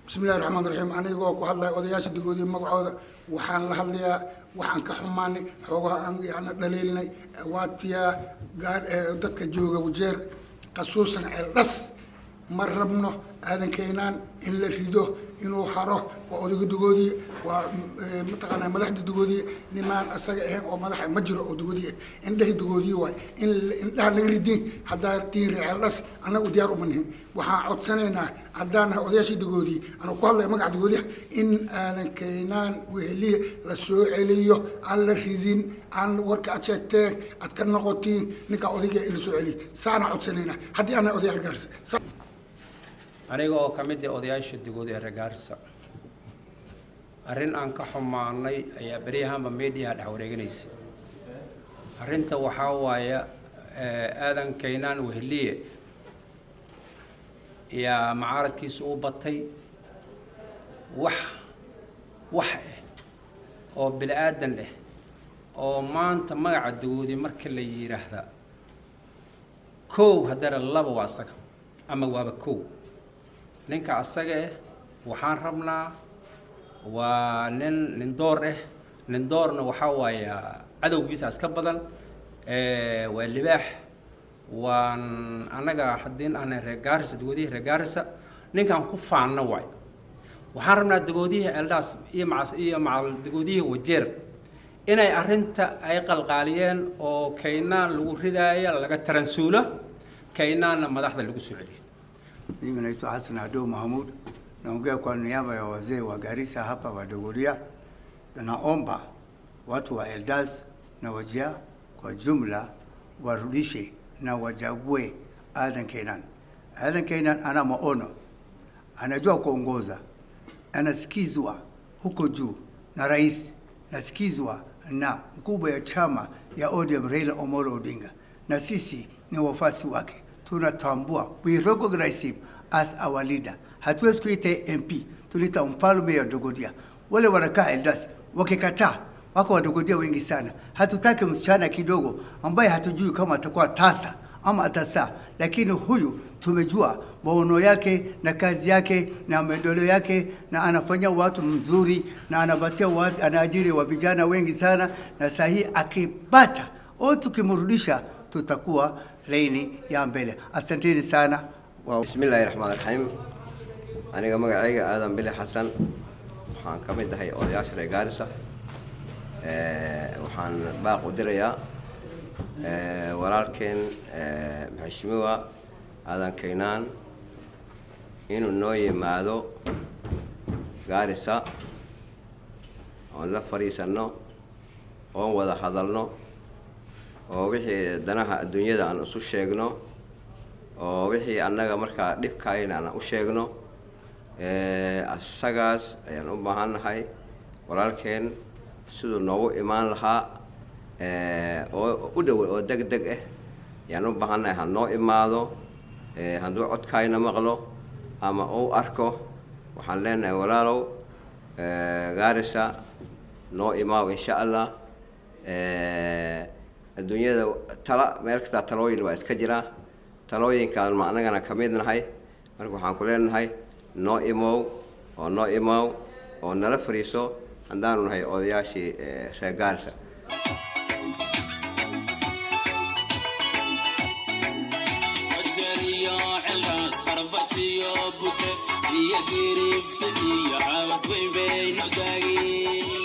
Bismillahi raxmaan raxiim. Anigoo ku hadlaya odayaasha Dagoodiya magacooda, waxaan la hadlayaa waxaan ka xumaanay, xoogaha aan yani dhaliilnay waatiyaa gaar dadka jooga Wajeer, khasuusan Ceeldhas. Ma rabno Aadan Kaynaan in la rido, inuu haro. Waa odayga Dagoodiye, waa mataqaanaa madaxda Dagoodiye. Nimaan asaga ahayn oo madaxa ma jiro oo Dagoodiye. Indhahi Dagoodiye waay. In indhaha naga ridin haddaa tiin reer Ceeldhas, annagu diyaar uma nihin. Waxaan codsanaynaa, haddaan nahay odayaashii Dagoodiye, anuu ku hadlaya magaca Dagoodiyaha, in Aadan Kaynaan Weheliye la soo celiyo, aan la ridin, aan warka aad sheegtee aad ka noqotiin. Ninkaa odayga in la soo celiyo saana codsanaynaa haddii aan nahay odayaal Gaarisa. Aniga oo ka mid ah odayaasha Dagoodi ee reer Gaarisa, arrin aan ka xumaanay ayaa beryahanba meediyaha dhex wareeganaysa. Arrinta waxaa waaya Aadan Kaynaan Weheliye yaa macaaradkiisa u batay. Wax ah oo bini aadan ah oo maanta magaca Dagoodi marka la yidhaahda kow, haddana laba waa asaga ama waaba kow. Ninka asaga ah waxaan rabnaa, waa nin nindoor ah. Nindoorna waxaa waaya cadowgiisa iska badan, waa libaax. Waan annaga haddii aanay reer Gaarisa, Dagoodihii reer Gaarisa, ninkaan ku faanno waay. Waxaan rabnaa Dagoodihii Ceeldhaas iyo maca iyo macal Dagoodihii Wajeer inay arrinta ay qalqaaliyeen oo Kaynaan lagu ridaaya laga taransuulo, Kaynaanna madaxda lagu soo celiyo. Mimi naitwa Hassan Ado Mahmud, naongea kwa niaba ya wazee wa Garissa hapa wa Dogodia. Naomba watu wa Eldas na Wajir kwa jumla warudishe na wachague Adan Keynan. Adan Keynan ana maono, anajua kuongoza, anasikizwa huko juu na rais, nasikizwa na mkubwa ya chama ya ODM Raila Omolo Odinga, na sisi ni wafuasi wake, tunatambua, we recognize him as our leader. Hatuwezi kuita MP, tuliita mfalme ya Dogodia. Wale wanakaa Eldas wakikataa, wako Wadogodia wengi sana. Hatutaki msichana kidogo ambaye hatujui kama atakuwa tasa ama atasaa, lakini huyu tumejua maono yake na kazi yake na maendeleo yake, na anafanyia watu mzuri na anapatia watu, anaajiri wa vijana wengi sana, na saa hii akipata au tukimrudisha tutakuwa laini ya mbele. Asanteni sana. Wow. Bismillaahi raxmaan raxiim. Aniga magacayga Aadan Bile Xasan, waxaan ka mid ahay odayaasha reer Gaarisa. Waxaan baaq u dirayaa walaalkeen Mheshimiwa Aadan Kaynaan inuu noo yimaado Gaarisa, oon la fadhiisanno, oon wada hadalno, oo wixii danaha adduunyada aan isu sheegno, oo wixii annaga markaa dhibkaayna aan u sheegno. Asagaas ayaan u baahannahay walaalkeen siduu noogu imaan lahaa oo u dhow oo deg deg ah ayaan u baahannahay. Ha noo imaado. Hadduu codkaayna maqlo ama uu arko, waxaan leenahay, walaalow, Gaarisa noo imaaw insha Allah. Adduunyada tala meel kastaa talooyin waa iska jiraa, talooyinkaan ma annagana ka mid nahay. Marka waxaan ku leenahay, noo imow oo noo imow oo nala fariiso, haddaanu nahay odayaashii reer Gaarisa. Iyo girifta iyo xabas weyn baynu taagi.